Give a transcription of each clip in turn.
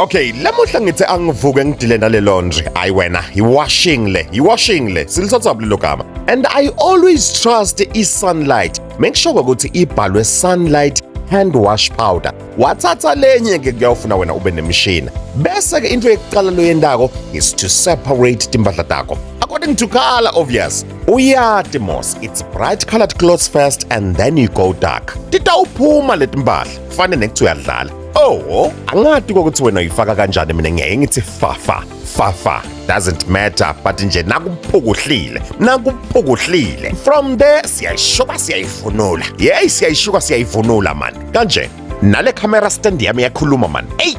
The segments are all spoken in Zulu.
Okay, lamuhla ngithi angivuke ngidile nale laundry. Ayi wena, i-washing le, i-washing le. Silithatha lelo gama. And I always trust i-sunlight. Make sure ukuthi ibhalwe sunlight hand wash powder. Wathatha lenye ke kuyawufuna wena ube nemishini. Bese ke into yokuqala loyendako is to separate timpahla takho. According to color, obvious. Uyati mos, it's bright colored clothes first and then you go dark. Titawuphuma letimpahla, fane nekuthi uyadlala. Oh, angati kokuthi wena uyifaka kanjani, mina ngeke ngithi fafa fafa, doesn't matter, but nje nakuphukuhlile, nakuphukuhlile. From there siyayishuka siyayivunula. Yey, siyayishuka siyayivunula man. Kanje nale camera stand yami iyakhuluma man. Ey,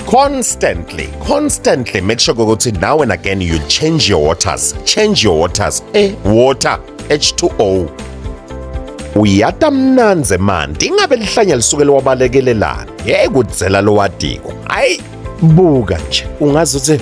constantly, constantly make sure ukuthi now and again you change your waters, change your waters, water H2O. Uyata mnanze mandi, ingabe lihlanya lisuke liwabalekelelana. Yey, kudzela lowadiko. Ayi, buka nje, ungazi ukuthi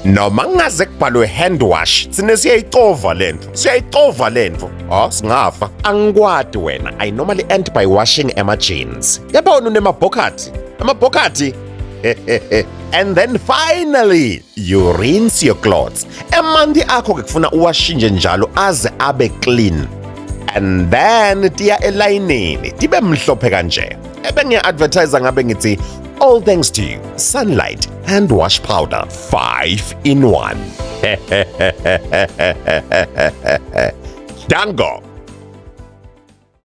noma kungaze kubhalwe hand wash, thina siyayicova lento, siyayicova lento. Oh, singafa. Angikwati wena. I normally end by washing ema jeans. Yabona unemabhokati, amabhokati. And then finally you rinse your clothes. Emanti akho ke kufuna uwashinje njalo aze abe clean. And then tiya elayinini tibe mhlophe kanje. Ebengiya-advertise ngabe ngithi all thanks to you, sunlight hand wash powder 5 in 1. Dango.